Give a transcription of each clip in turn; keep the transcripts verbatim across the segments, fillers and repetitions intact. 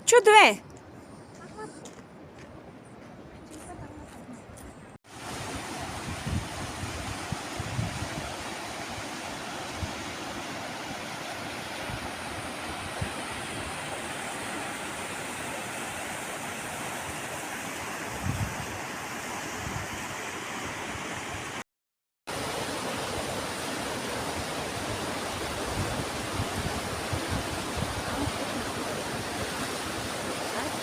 ཆུ་དུ་བས།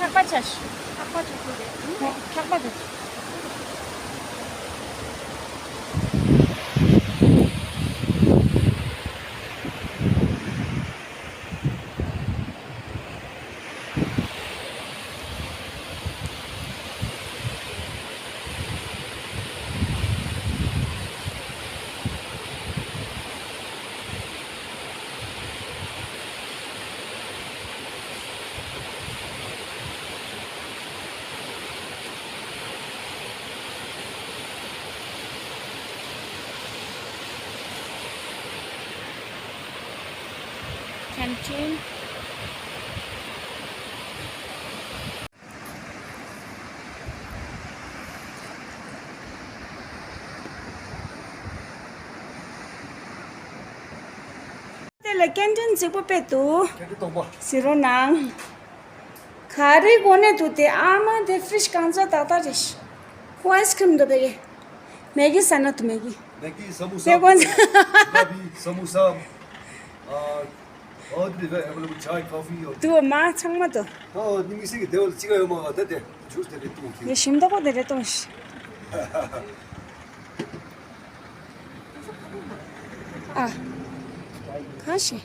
འཁྱག་པ་ཆ་ཤི། འཁྱག་པ་ཆ་ཤི་རེད། འཁྱག་པ་རེད། Canteen. དེ་ལ་ཀན་ཊིན་རྫིག་པོ་དཔེ་འདུག་ཀན་ཊིན་སྟོང་པ། གཟིགས་རོགས་གནང་། ག་རེ་དགོས་ནས་འདུག་དེ་ཨ་མ་དེ་ཧྥི་ཤི་གང་ཚ་ཏག་ཏག་རེད། ཁོ་ཨའི་སི་ཁི་རིམ་འདུག་དེ་གི། མེ་གི་ཟ་ན་འདུག་མེ་གི། Maggi, samosa, དེ་དགོས་ཚ། Gobi, samosa. Uh, all the available chai, coffee, or དུ་མ་ཚང་མ་དུ། ཨ་ནི་མི་སི་གི་དེ་བ་ལ་ཅི་ག་ཡོད་མ་ག་ད་དེ་ཇུས་དེ་རེད་བཏུང་གི། ངས་ཞིམ་མདོག་པོ་དེ་རེད་བཏུང་ཤི། ཨ། གང་ཤི།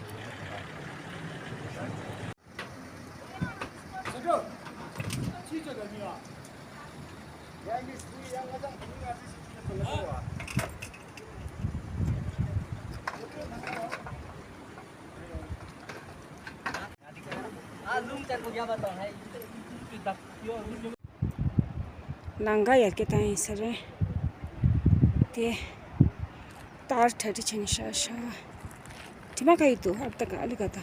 ལང་ཀ་ཡར་རྒྱས་བཏང་ཡིན་ས་རེད། དེ་ཏར་གྲ་སྒྲིག་བྱས་ནས་ཤ་ཤ། དྲི་མ་ག་ཡི་འདུག་ཨ་ཏ་ག་ཨ་ལི་ག་ད།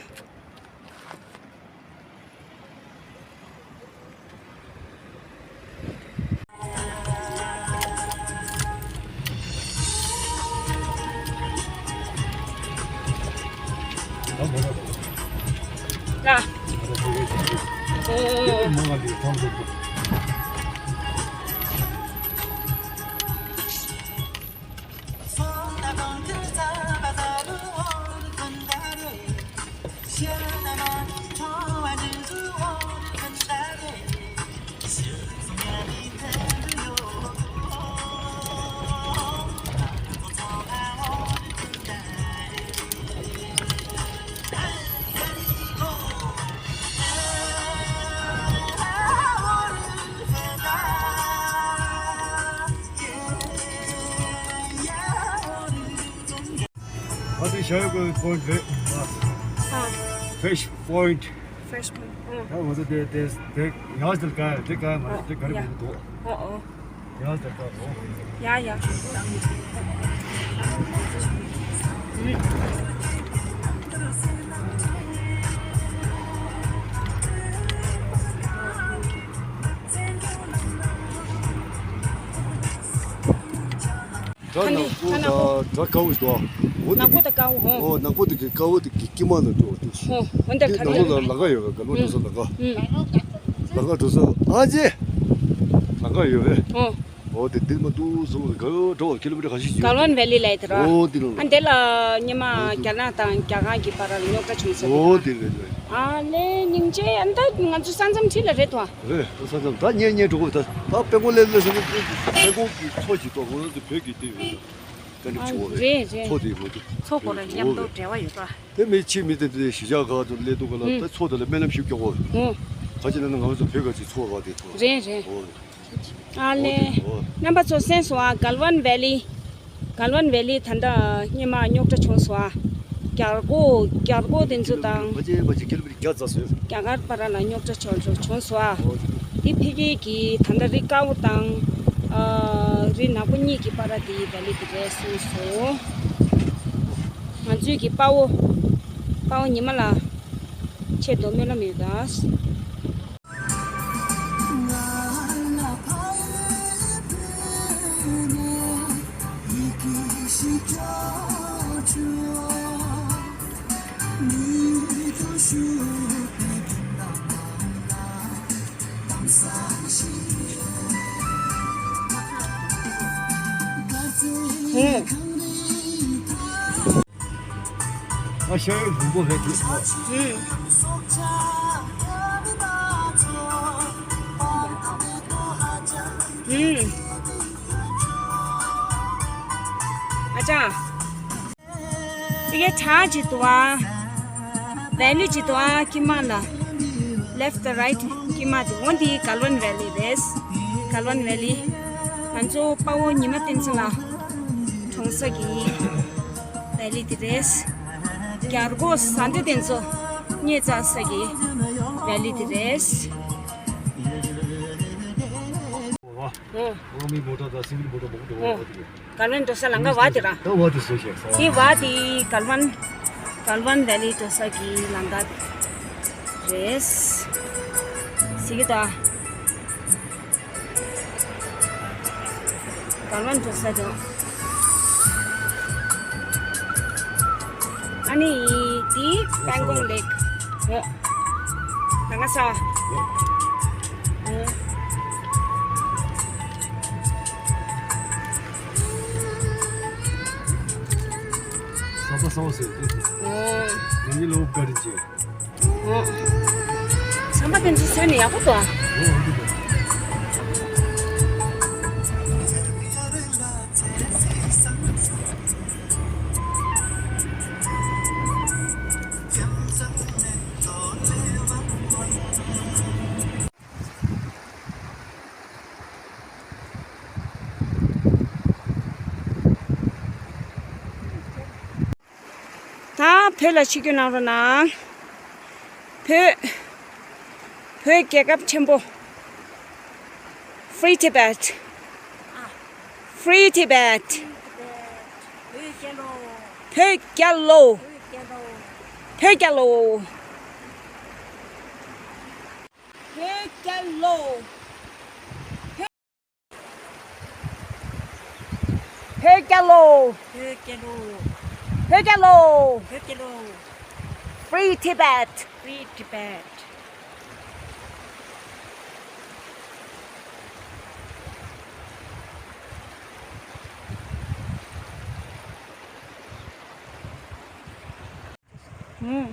ཨ་དེ་ཤ་ཡོད་པའི་པོ་ཡིན་ཊི་རེད། ཨ། Fish Point. Fish Point. ཨ། ད་ང་ཚོ་དེ་དེ་དེ་ཡང་དེ་ག་དེ་ག་མ་དེ་ག་རེ་མེད་འདུག་ཨ་ཨ། ཡང་དེ་ག་འོ། ཡ་ཡ། བྲག་ནག་པོ་དང་བྲག་དཀར་པོ་ཞིག་འདུག་འོ་དེ་ནག་པོ་དང་དཀར་པོ་ཧོ། འོ་ནག་པོ་དེ་གི་དཀར་པོ་དེ་གི་དཀྱིལ་མ་ལ་འགྲོ་བ་འདུག་འོ་འོ་འདིར་དེ་ག་ནག་པོ་རེད། ལ་ལ་ཀ་ཡོད་པས་ག་ལོ་འགྲོ་ས་ལ་ཀ་ལ་ཀ་འགྲོ་ས་ཨ་ཅེ་ལ་ཀ་ཡོད་པས། འོ་འོ་དེ་འདིར་མ་འདུག་སོང་ག་འགྲོ་བ་ཀི་ལོ་མི་ཊར་ག་ཤི་ཡོད། གལ་ཝན་ཝེ་ལི་ལ་ཡི་དེ་ར། འོ་འདི་ལ་ཨ་འདི་ལ་ཉི་མ་རྒྱ་ནག་དང་རྒྱ་གར་གྱི་བར་ལ་རྙོག་དྲ་བྱུང་ས་འོ་དེ་རེད་རེད། ཨ་ལེ་སྙིང་རྗེ་ཨ་ད་ང་ཚོ་ས་མཚམས་འཁྲིས་ལ་རེད་དོ། རེད། ད་ས་མཚམས་ད་ཉེ་ཉེ་འགྲོ་གི་ད་ད་དཔེ་ཀོང་ལས་ལས་ཟེར་ན་དཔེ་ཀོང་གི་མཚོ་ཞིག་ཏོ་ཁོ་རང་ཚོ་བོད་ཀྱི་དེ་ཡོད་ཀ་ནི་ཆུ་བོ་རེད། རེད་རེད། མཚོ་དེ་མ་གཏོགས་མཚོ་ཁོ་རང་མཉམ་དུ་འབྲེལ་བ་ཡོད་པ། དེ་མི་ཕྱི་མི་དེ་དེ་གཞིས་ཆགས་ཁག་ཚོ་སླེབས་དུས་ག་ལ་ད་མཚོ་དེ་ལ་སྨན་ལམ་ཞིག་སྐྱོ་བོ་རེད། ཁ་ཅིག་ན་ང་ཚོ་བོད་ཀ་ཅིག་མཚོ་བ་དེ་ཚོ་རེད་རེད། ཨ་ལེ། རྣམ་པ་ཚོ་གསན་སོང་ཨ། གལ་ཝན་ཝེ་ལི། གལ་ཝན་ཝེ་ལི་ད་ལྟ་སྔོན་མ་རྙོག་དྲ་བྱུང་སོང་ཨ། རྒྱ་སྒོ་རྒྱ་སྒོ་དེ་ཚོ་དང་། མ་བྱེད་མ་བྱེད་ཁེ་ལོ་མི་རྒྱ་ཚ་སོས། རྒྱ་གར་བར་ལ་རྙོག་དྲ་བྱུང་བྱུང་སོང་ཨ། འདི་ཕ་གི་གི་ད་ལྟ་རི་དཀར་པོ་དང་། ཨ་རི་ནག་པོ་གཉིས་ཀྱི་བར་དེའི་ཝེ་ལི་དེ་རེད་གསུངས་སོང་། ང་ཚོའི་གི་དཔའ་བོ། དཔའ་བོ་ཉི་མ་ལགས། ཆེད་དུ་སྨོན་ལམ་ཡོད་ད། ཤ་ཡི་ལུང་པ་རེད་འདུག་ཨུམ། ཨུམ། ཨ་ཅག་ཨི་གེ་བྲག་ཅིག་འདུག་ཨ། ཝེ་ལི་ཅིག་འདུག་ཨ། ཀི་མ་ལ། left right ཀི་མ་དེ་འོ་འདི་གལ་ཝན་ཝེ་ལི་རེད། གལ་ཝན་ཝེ་ལི། ང་ཚོ་དཔའ་བོ་ཉི་མ་བསྟན་འཛིན་ལགས་གྲོངས་ས་གི་ཝེ་ལི་དེ་རེད། རྒྱལ་སྒོ་ཟ་འདྲེ་དེ་ཚོ་རྙེད་ཚར་ས་གི་ཝེ་ལི་དེ་རེད། ཨོ། ཨོ་མི་མོ་ཊ་དང་སིང་གལ་མོ་ཊ་མང་པོ་འདུག་ཨོ། གལ་ཝན་འགྲོ་ས་ལམ་ཁ་བ་དེ་ར། ད་བ་དེ་བཟོ་ཤག་ས་བ། དེ་བ་དེ་གལ་ཝན། གལ་ཝན་ཝེ་ལི་འགྲོ་ས་གི་ལམ་ཁ་རེད། གཟིགས་ཀྱི་ད། གལ་ཝན་འགྲོ་ས་དང་། ཨ་ནི་དེ་པན་གོང་ལེག་ཨོ། ལམ་ཁ་ས་བ། ཨོ། ཟམ་པ་གསར་པ་བཟོས་ཏེ། ཨོ། ང་གཉིས་ལོ་བཀའ་དྲིན་ཆེ། ཨོ། ཟམ་པ་དེ་ཚོ་བཟོས་ནས་ཡག་པོ་འདུག་ཨ། ཨོ་འདུག་ད་བོད་ལ་ཆིབས་བསྒྱུར་གནང་རོགས་གནང་། བོད། བོད་རྒྱལ་ཁབ་ཆེན་པོ། Free Tibet. Free Tibet. བོད་རྒྱལ་ལོ། བོད་རྒྱལ་ལོ། བོད་རྒྱལ་ལོ། བོད་རྒྱལ་ལོ། བོད་རྒྱལ་ལོ། བོད་རྒྱལ་ལོ། བོད་རྒྱལ་ལོ། Free Tibet. Free Tibet. ཨུམ།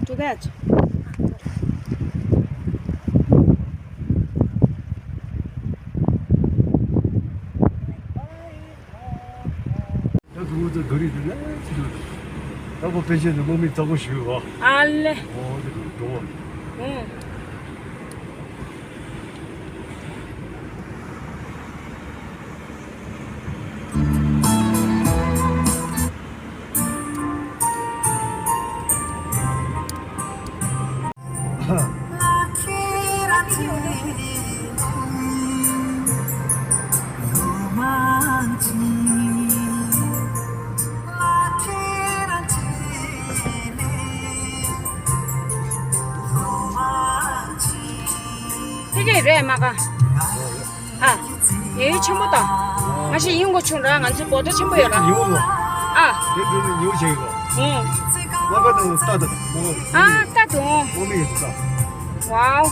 འགྲོ་གས། ད་གུང་ཚོ་ག་རེ་འདུག་ན་ཅི་འདུག་ད་ཁོ་ཕལ་ཆེར་ནི་དམག་མི་ཚ་པོ་ཞིག་ཡོད་པ། ཨ་ལེ། འོ་དེ་གུང་འགྲོ་བ། ཨུང་། ཕ་གི་རེད་མ་ག་ཨ། ཡ་ཡུལ་ཆེན་པོ་དང་། ང་ཞིག་ཡིན་གོ་ཆུང་ར་ང་ཚོའི་བོ་ཊ་ཆེན་པོ་ཡོད་ར། ཡོད་ལོ། ཨ། དེ་དུས་ནི་ཉོ་བྱེད་གོ་ཨུང་། ང་ག་དང་ལྟ་དང་མོ། ཨ་ལྟ་དང་། མོ་མི་ཡོད་ད། ཝའོ།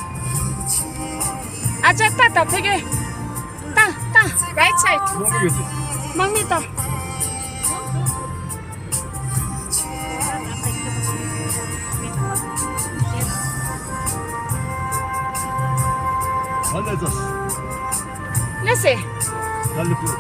ཨ་ཅག་ལྟ་དང་ཕ་གི Right side. དམག་མི་ཡོད་དེ། དམག་མི་ད། ཨ་ལེ་ཙ། ལེ་སེ། ཨ་ལེ་པུ།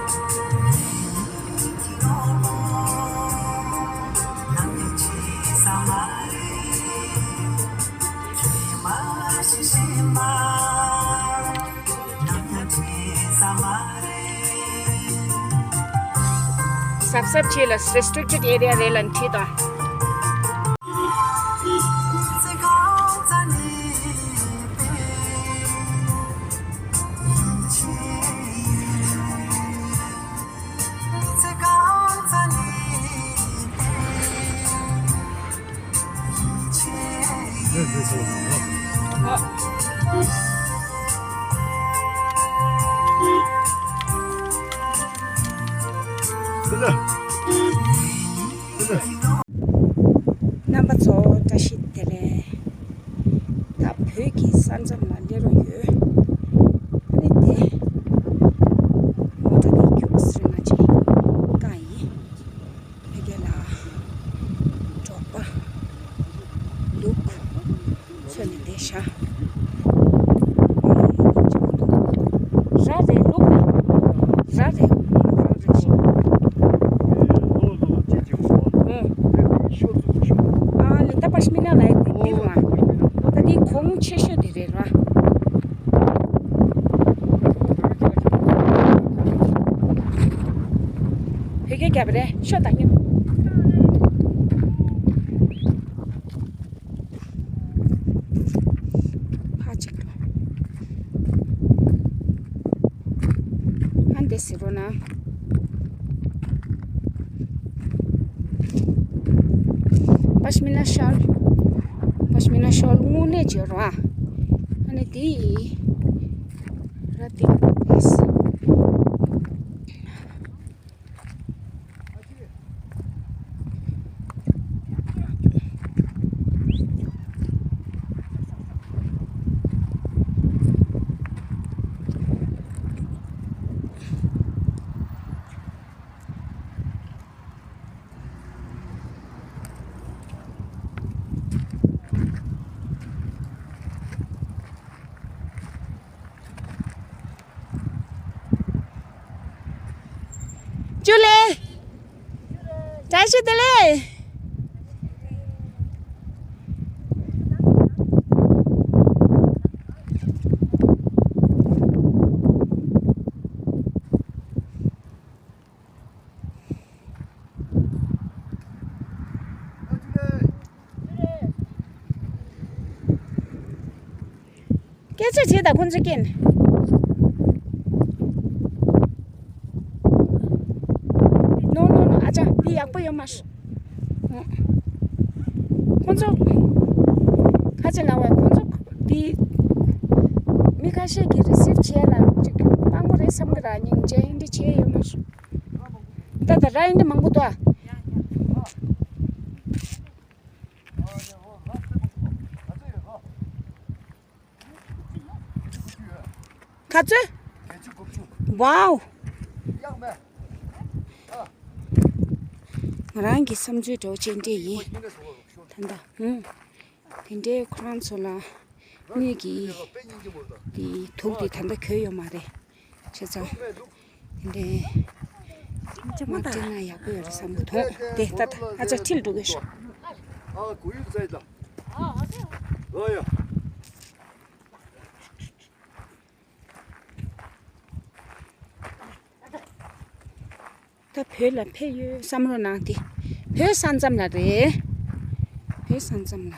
གཟབ་གཟབ་བྱས་ལ་restricted area རེད་ལ་འཁྲིད་དང་། རྣམ་པ་ཚོ་བཀྲ་ཤིས་བདེ་ལེགས། ད་བོད་ཀྱི་ས་མཚམས་ལ་སླེབས་རོགས་ཡོད། ཨ་ནི་དེ་མོ་ཊ་དེ་རྒྱུགས་ཟེར་ང་ཅིག་བཀག་ཡིན། ཕ་གི་ལ་འབྲོག་པ་ལུག་ཚོ་ནི་བསྡད་ཤག་ར་རེད་ལུག་རེད། ར་རེད། ར་རེད་ཤག་ཨ་ལེ་ད་པ་ཤི་མི་ན་ལ་ཡི་དེ་རུ་ང་ད་དེ་གོང་ཆེ་ཤོས་དེ་རེད་ར། བོད་སྐད་རྒྱབ་རེད་ཤོད་དང་སྙིང་། ཕ་ཅིག་ཏུ། ཨ་འདི་ཟེར་རོ་ན། པཤ་མི་ན་ཤལ། པཤ་མི་ན་ཤལ་དངོས་གནས་བརྗོད་རོ་ཨ། ཨ་ནི་དེ་ཡིས། ར་ཏི་རེས། ཇུ་ལེ། བཀྲ་ཤིས་བདེ་ལེགས། སྐད་ཆ་བྱེད་དང་ཁོང་ཚོ་སྐད། ནོ་ནོ་ནོ། ཨ་ཅག་འདི་ཡག་པོ་ཡོད་མ་རེད། ཁོང་ཚོ་ཁ་ཆེ་ལ་བ་ཁོང་ཚོ་འདི་མི་ཁ་ཤས་ཀྱིས་receive་བྱས་ལ་ཅིག་དཔང་པོ་རེད་བསམ་གི་ར། སྙིང་རྗེ་འདི་བྱས་ཡོད་མ་རེད། ད་ད་ར་ཡིན་འདི་མང་པོ་འདུག་ཨ། ག་ཚོད། བའོ། ང་རང་གི་བསམ་ཚུལ་འདྲ་བོ་ཅན་འདྲ་ཡིན། ད་ལྟ་ཧུམ། དེ་འདྲའི་ཁོ་རང་ཚོ་ལ་དངུལ་གྱི་དེ་དུག་དེ་ད་ལྟ་གོས་ཡོད་མ་རེད། བྱས་ཙང་དེ་འདྲའི་མ་སྤྲད་ན་ཡག་པོ་ཡོད་རེད་བསམ་གི་འདུག་དེ་ལྟ་ད་ཨ་ཅག་ཁྲིད་འགྲོ་གི་ཤོག་ད་བོད་ལ་ཕེབས་ཡོད་བསམ་བློ་གནང་སྟེ། བོད་ས་མཚམས་ལ་རེད། བོད་ས་མཚམས་ལ།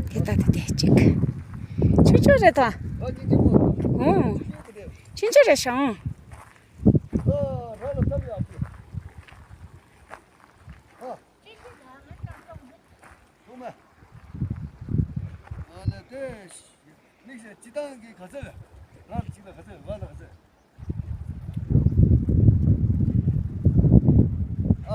དེ་ལྟ་དེ་དེ་གཅིག་ཆུ་ཆུ་རེད་ད། ཨོ། ཆུ་ཆུ་རེད་ཤང་། ཐུག་མེད། ཨ་ནི་དེ་མིག་ཤེས་སྤྱི་བཏང་གི་ག་ཚོད་རེད། རང་གཅིག་ལ་ག་ཚོད་རེད། ང་ལ་ག་ཚོད་རེད། ཨ།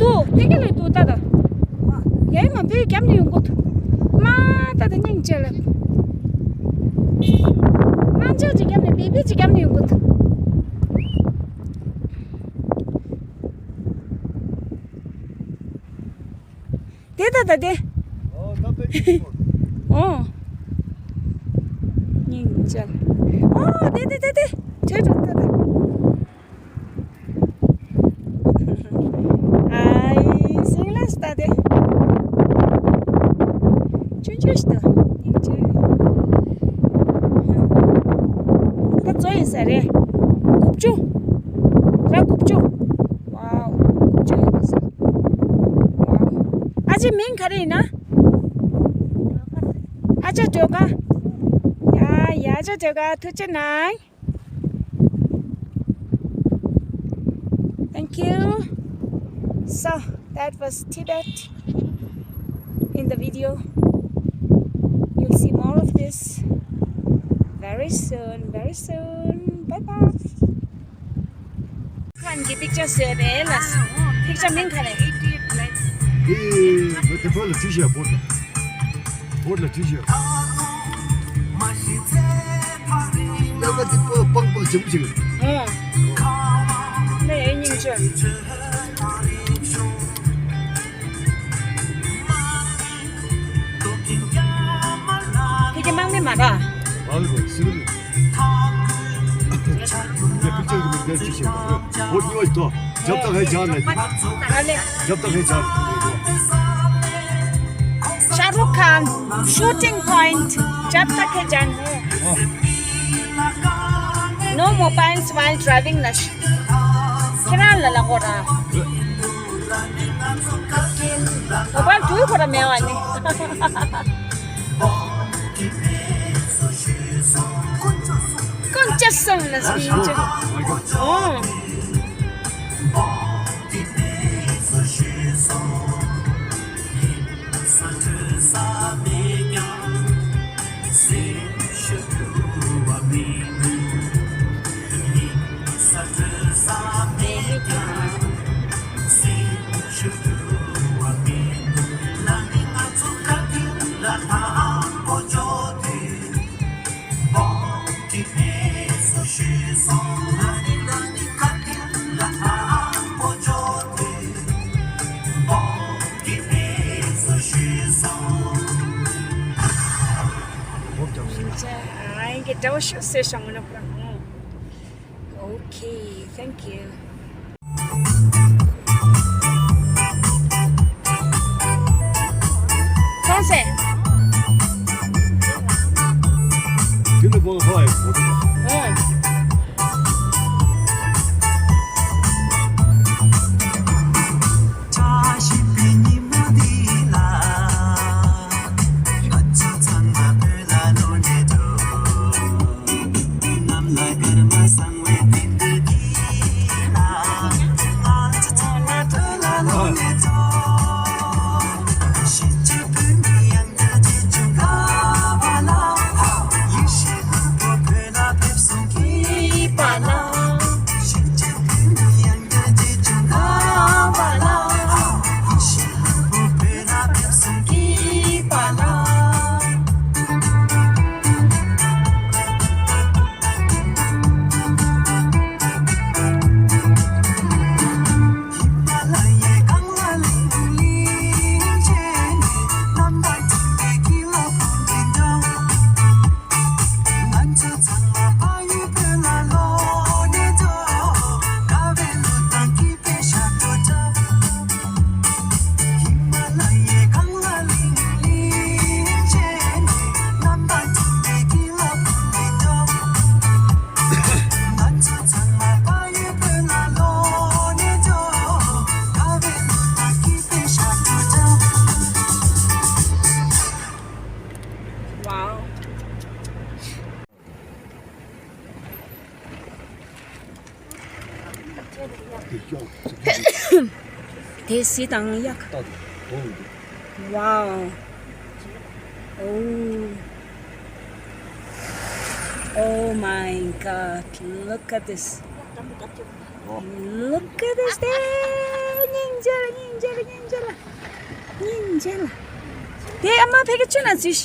དུ་ཕ་གི་ལ་དུ་ད་ད། ཡའི་མ་བུའི་རྒྱབ་ནས་ཡོང་གོ་དུ། མ་ད་ད་སྙིང་རྗེ་ལ། མ་འཇག་ཅིག་རྒྱབ་ནས་བི་བི་ཅིག་རྒྱབ་ནས་ཡོང་གོ་དུ། དེ་ད་ད་དེ། ཨོ་ད་པེ་ཀི་ཨོ། སྙིང་རྗེ་ལ། ཨོ་དེ་དེ་དེ་དེ། ཁྱོད་ད་ད་ད། ཨའི་སིང་ལ་སྟ་དེ། ཆུང་ཆུང་ཞིག་ཏུ་སྙིང་རྗེ། ད་ཚོ་ཡིན་ས་རེད། དགུ་བཅུ། ར་དགུ་བཅུ། ཝའོ། དགུ་བཅུ་ཡིན་ས། ཝའོ། ཨ་ཅེ་མིང་ག་རེ་ཡིན་ན། ཨ་ཅག་སྒྲོལ་དཀར། ཡ་ཡ་ཨ་ཅག་སྒྲོལ་དཀར་ཐུགས་རྗེ་གནང་། Thank you. So that was Tibet in the video. You'll see more of this very soon, very soon. Bye bye. ཁན་གྱི་པིག་ཅར་བཟོས་རེད་ལ། པིག་ཅར་མིང་ག་རེ། དེ་དེ་བོད་ལ་བྲིས་ཤག་བོད་ལ། བོད་ལ་བྲིས་ཤག་ལ་ཀ་དེ་པ་པང་པང་ཆེན་པོ་ཅིག་ཨོ། ནས་སྙིང་རྗེ། ཁྱེད་ཀྱི་དམག་མི་མ་ར། ཨ་ལེ་སི་རུ། ये पिक्चर की मैं चीज है। वो न्यू है तो जब तक है जान है। अरे। जब तक है जान। शाहरुख खान shooting point जब तक है जान है। No mobiles while driving ना। ཁྱེད་རང་ལ་ལ་གོ་ར། མོ་བལ་དུས་ཁོ་ར་མེད་བ་ནི། ཀུན་ཅི་སང་ལ་སྙིང་རྗེ། ཨོ། Okay, thank you. ཚོང་ཟེར། དེ་ནི་ཁོང་ཧ་ཡི་གོ་ཐུབ། ཨོ། Wow. དེ་གཟི་དང་གཡག Wow. Oh. Oh my God. Look at this. Look at this. སྙིང་རྗེ་ལ། སྙིང་རྗེ་ལ། དེ་ཨ་མ་ཕ་གི་ཆུ་ན་ཟིག་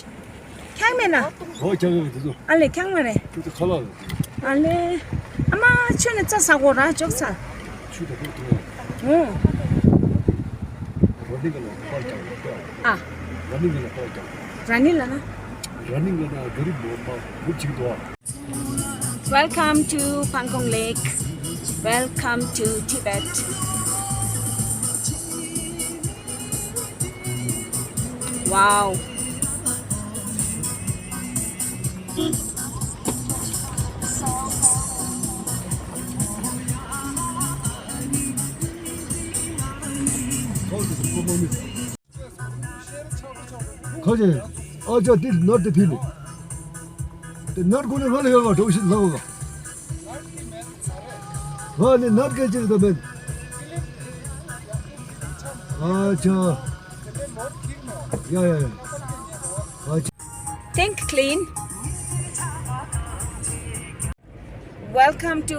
ཁྱག་མེད་ན། ཨོ་ཁྱག་ཡོད་དེ་ཚོ། ཨ་ལེ་ཁྱག་མ་རེད། ཁྱོད་ཚོ་ཁ་ལག་རེད། ཨ་ལེ། ཨ་མ་ཆུ་ནི་རྩྭ་ཟ་གོ་ར་ཅོག་ཚ། ཆུ་དང་པོ་དུ། ཨོ། ར་ནི་ག་ལ་པར་ཀྱང་རེད། ཨ། ར་ནི་ག་ལ་པར་ཀྱང་། ར་ནི་ལ་ན། ར་ནི་ག་ལ་ག་རི་མོ་མ་འུབ་ཅིག་དོ། Welcome to Pangong Lake. Welcome to Tibet. Wow. ཁ་ཅིག་ཨ་ཅག་དེ་ནར་དེ་ཕིལ་ལེ། དེ་ནར་ཁོ་ནི་ང་ལ་ཡོད་ག་འགྲོ་ཤི་ལ་ག་ང་ནི་ནར་སྐད་ཅིག་ད་མེད། ཨ་ཅག་ཡ་ཡ་ཡ། ཨ་ཅག Think clean. Welcome to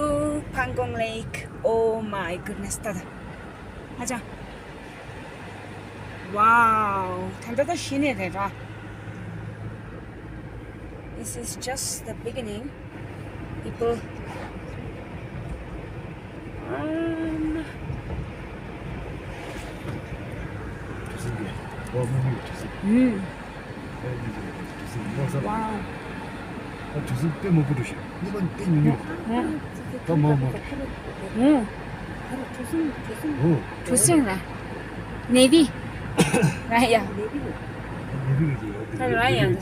Pangong Lake. Oh my goodness. ད་ད། ཨ་ཅག Wow. ད་ད་ད་ཤི་ནས་རེད་ར། This is just the beginning. People. Um. ཨུམ། Wow. ཨ་དུས་ཚོད་དཔེ་མང་པོ་འགྲོ་ཤག་སྔོན་མ་དཔེ་ཉུང་ཉུང་ད་མང་མང་། ཨུམ། ཨོ། གྲུ་གཟིངས་ར། ནེ་བི། ར་ཡ། ནེ་བི་གི་ཡོད་དེ། ར་ཡ།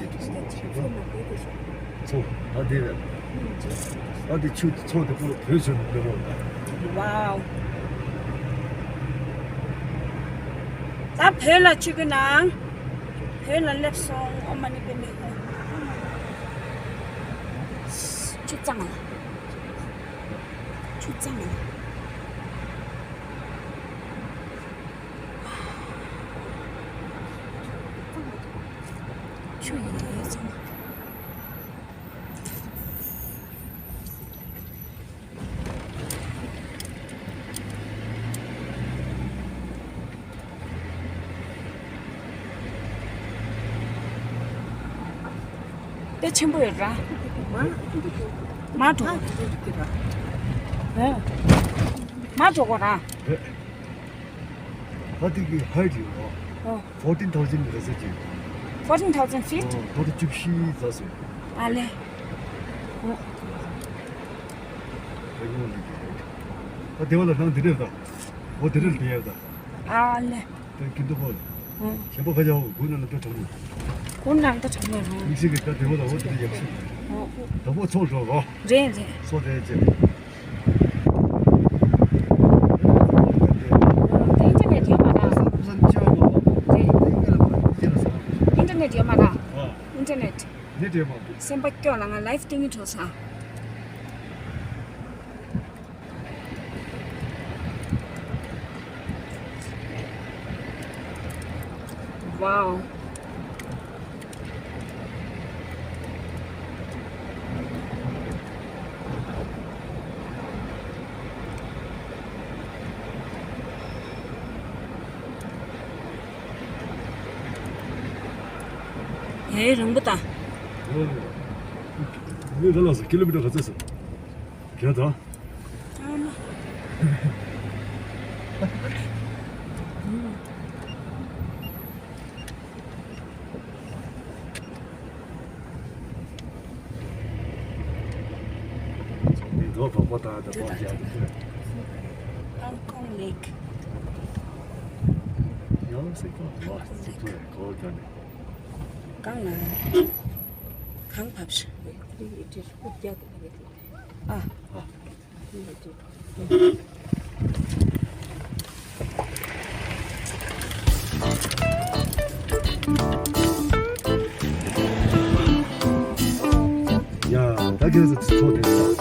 ཚོ་ད་དེ་རེད། ད་དེ་ཆུ་ཚོ་དེ་པོ་བོད་ཆུ་དེ་པོ། Wow. ད་བོད་ལ་ཆུ་གི་ནང་། བོད་ལ་སླེབས་སོང་། ཨོཾ་མ་ཎི་པདྨེ་ཧཱུྃ། ཆུ་གཙང་ལ། ཆུ་གཙང་ལ། ཆུ་ཡིན་ཡོད་ཙང་། དཔེ་ཆེན་པོ་ཡོད་ར། མ་འགྲོ། མ་འགྲོ་གོ་ར། ཧ་ཏི་གི་ཧའི་ཊི་ཡོད་ར། ཨོ། Fourteen thousand རེད་ཟེར་གྱི། Fourteen thousand feet? ཨོ། ཕོ་ཊི་བཅུ་བཞི་ཙམ་ཟེར། ཨ་ལེ། ཨོ། ད་ཡོང་ལེ་གི། ད་དེ་བ་ལ་ནང་དེ་རེད་ད། འོ་དེ་རེད་དེ་ཡ་ད། ཨ་ལེ། དེ་ཀིན་ཏུ་ཧོ། ཨོ། ཞེན་པ་ཁ་ཡ་ཧོ་དགུ་ན་ལ་ཏོ་གྲང་མོ། དགུ་ན་ལ་ཏོ་གྲང་མོ་རོ། མི་ཤེས་གི་ད་དེ་བ་ལ་འོ་དེ་ཡག་ཤོས། ཨོ། ད་བོ་ཚོ་རོ་རོ། རེད་རེད། ཚོ་རེད་ཅེ། ཨིན་ཊར་ནེཊ་ཡོད་མ་རེད། ཨིན་ཊར་ནེཊ་ཡོད་མ་རེད། ཨིན་ཊར་ནེཊ་ཡོད་མ་རེད། ནེཊ་ཡོད་མ་རེད། སེམས་པ་སྐྱོ་ལ་ང་ལའིབ་སྟོན་གྱི་འགྲོ་ས། Wow. ཡའི་རིང་པོ་ད། ཡོད་རེད། མི་རེ་ལ་སོ་ཀི་ལོ་མི་ཊར་ག་ཚོད་སོ། ག་ད། Pangong Lake. གང་ན། གང་བབས་ཤག་ཨ། ཡ། ད་གལ་སྲིད་ཚོ་དེ་ཚོ།